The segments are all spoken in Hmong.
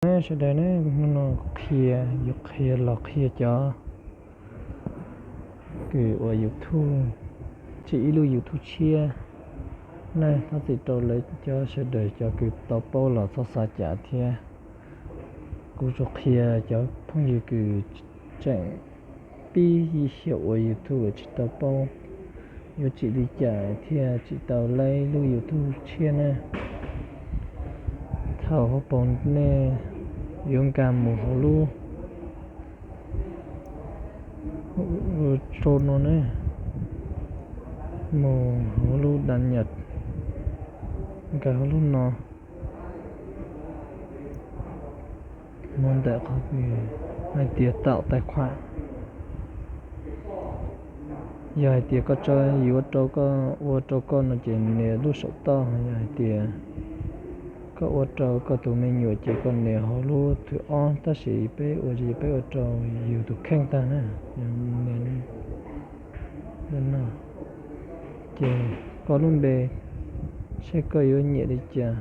Sawv daws ne, hnub no kuv qhia, yuav qhia los qhia cov kws ua YouTube, tsim ib lub YouTube tshiab ne, thov txim rau lawv cov sawv daws cov kws tau paub los txhob xav cas thiab. Kuv tsuas qhia cov phooj ywg kws tseem pib ib xyoos ua YouTube tsis tau paub yuav tsim li cas thiaj tsim tau laib lub YouTube tshiab na. Thaum hauv paus nej yuav nkag mus hauv lub, ua rau no ne, mus hauv lub đăng nhập, nkag hauv lub no, mus ntawm qhov hais tias tạo tài khoản. Yog hais tias koj tso yuav rau koj ua rau koj no ces nias lub saum toj, yog hais tias koj ua rau koj tus me nyuam ces koj nias hauv lub thwv ob, tab sis peb ua ces peb ua rau yus tus kheej tag na. Ces koj lub npe, saib koj yuav nyiam li cas,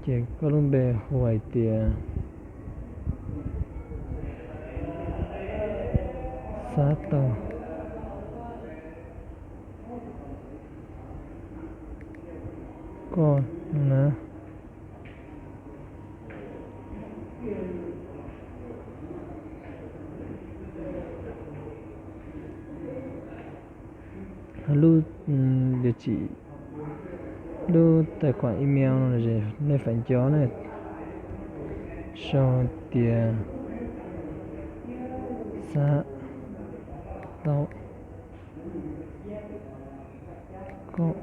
ces koj lub npe hu hais tias Xav Tau Koj na. Lub địa chỉ, lub tài khoản email no nej phải nco ne, sau tias Xav Tau Koj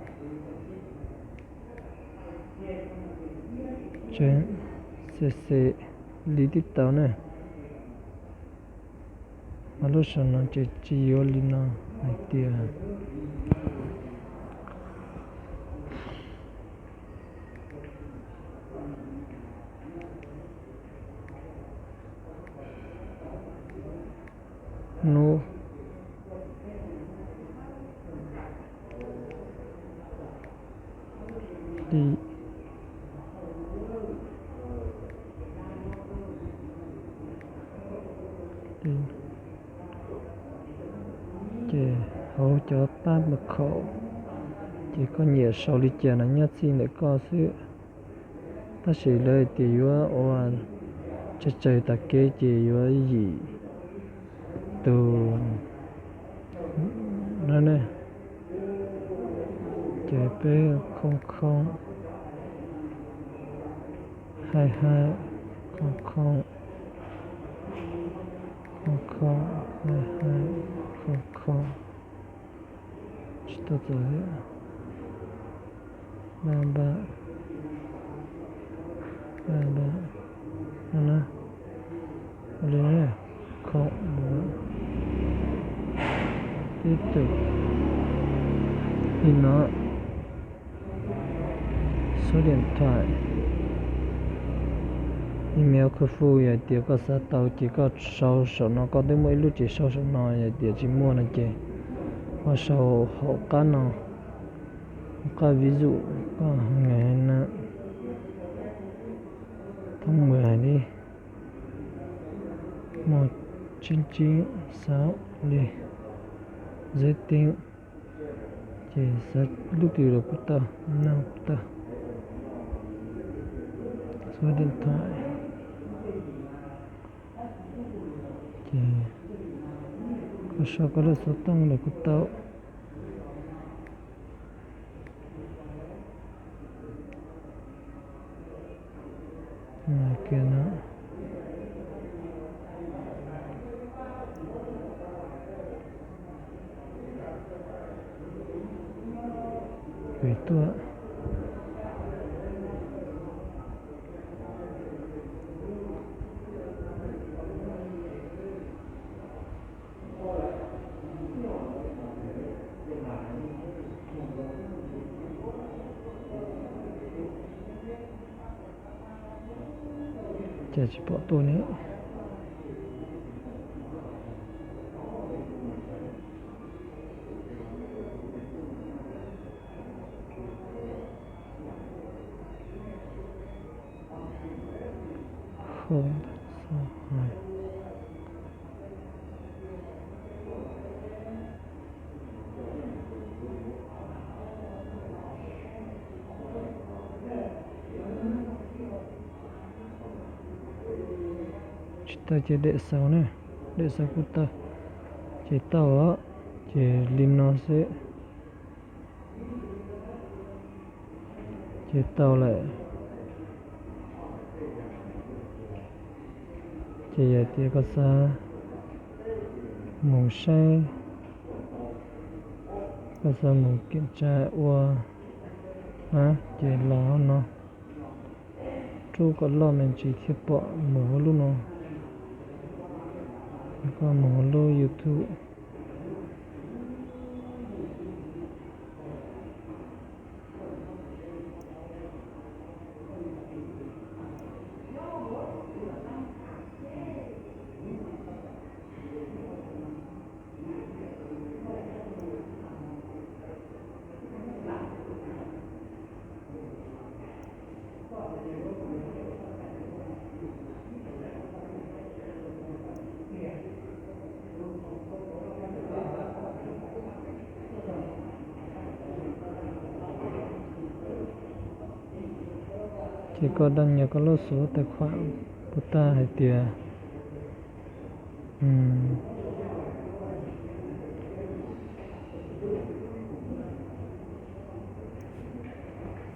cc li tib tau ne. Mas lub saum no ces tsis yuav li no hais tias hnub li ces hauv cov pab mật khẩu ces koj nyiam sau li cas no nyob txij ntawm koj xwb. Tab sis lawv tias yuav ua tsawg tsawg tas kev ces yuav yim tus no ne. Ces peb khoo khoo, hai hai, khoo khoo, khoo khoo, hai hai, khoo khoo. Tsis tau txog thiab. Ba ba, ba ba, no na, ua li na, khoo, tib tug li no. Số điện thoại, email khuv fu, yog tias koj xav tau ces koj sau saum no, koj twb muaj ib lub ces sau saum no, yog tias tsis muaj no ces ho sau hauv qab no, hauv qab ví dụ koj hais na, thoob mus hais li, một chín chín sáu li, giới tính, ces xav lub twg los kuj tau, no kuj tau, số điện thoại, ces koj sau koj lub xov tooj los kuj tau. Kiag no, kws tuaj. Cas tsis pom tuaj ne? Khoo, xab hais. Tsis tau ces dam xaus na, dam xaus kuj tau. Ces tau os, ces li no xwb. Ces tau lawm. Ces yog tias koj xav mus saib, koj xav mus kev tsa ua na, ces los no, rub kom loj me ntsis thiaj pom mus hauv lub no. Koj mus hauv lub YouTube. Ces koj daj nyag koj lub xov tais khuam puas tag hais tias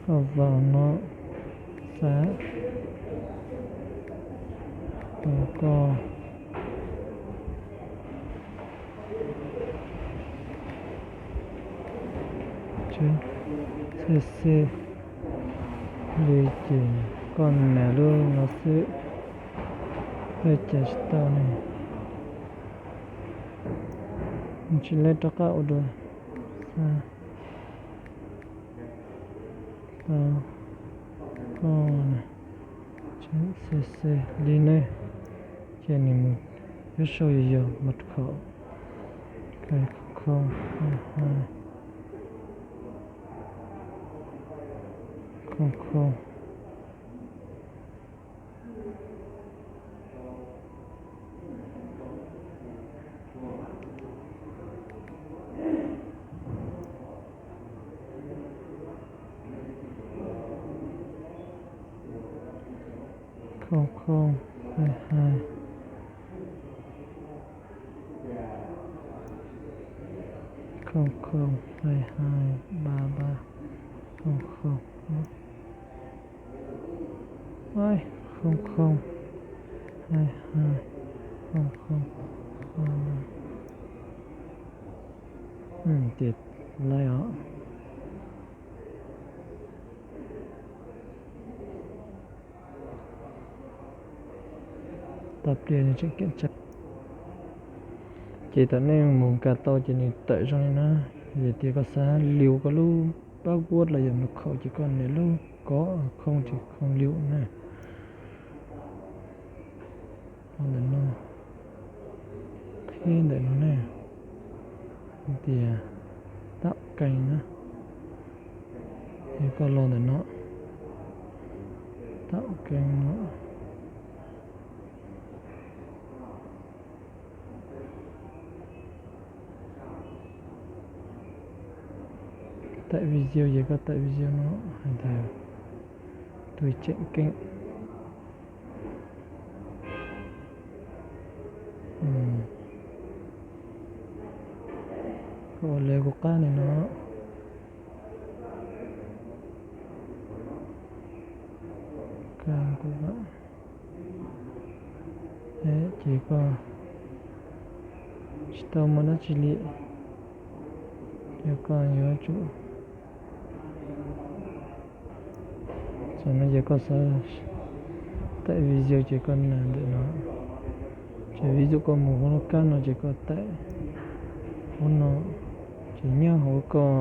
koj vau no xav tau koj cc li ces koj nias lub no xwb, peb cas tsis tau ne. Tsis leb rov qab ua dua. Xa tau koj cc li ne. Ces nws mus yuav sau yog yog mật khẩu. Khoo khoo hai hai khoo khoo. Khoo khoo hai hai. Khoo khoo hai hai ba ba khoo khoo. Khoo khoo hai hai khoo khoo ba ba. Ces laib os. Tag pliag nws tseem keem tsa. Ces thaum nej mus nkag tau ces nws tawm zoo li na. Yog tias koj xav liu koj lub password los yog mật khẩu ces koj nias lub kov khoo ces khoo liu na. Los ntawm no, qhib ntawm no ne, tias tab kees na, ces koj los ntawm no, tab kees no. Taim video ces koj taim video no hais tias tui tseem keej. Koj ua li kuv qab li no. Ces koj tsis tau muaj dab tsi li, ces koj yuav tsum, txawm no ces koj xav taim video ces koj nias ntawm no, ces vis dua koj mus hauv lub kab no ces koj taim hauv no, ces nyob hauv koj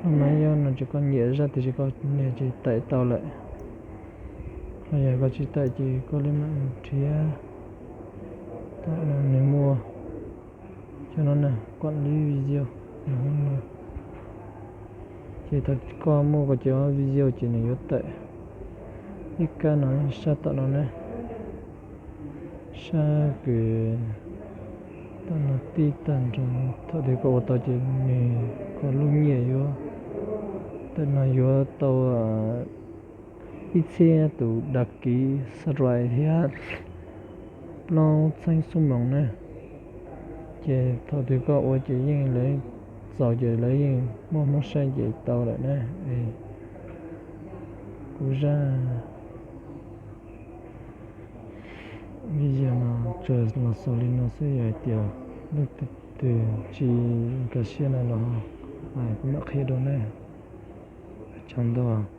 lub maj yob no ces koj nyiam zaj twg ces koj nias ces taim tau lawm. Ho yog koj tsis taim ces koj li mam nrhiav. Tam no nws muaj cov no na, quản lý video, ces thaum koj muaj koj cov video ces nws yuav tawm ib kab no sab tom no na. Sab kws tau no tib tag nrho, thaum twg koj ua tau ces nws koj lub nyiaj yuav, tam no yuav tau ib txhiab tus dag kiv subscribe thiab plaub txheeb xub moos na. Ces thaum twg koj ua ces yeej lawv txaus ces lawv yeej muaj hmoob saib ces tau lawm na. Kuv zaj video no tsuas los xaus li no xwb, yog hais tias leej twg tsis nkag siab no los hais kuv mam qhia dua na. Ua tsaug ntau.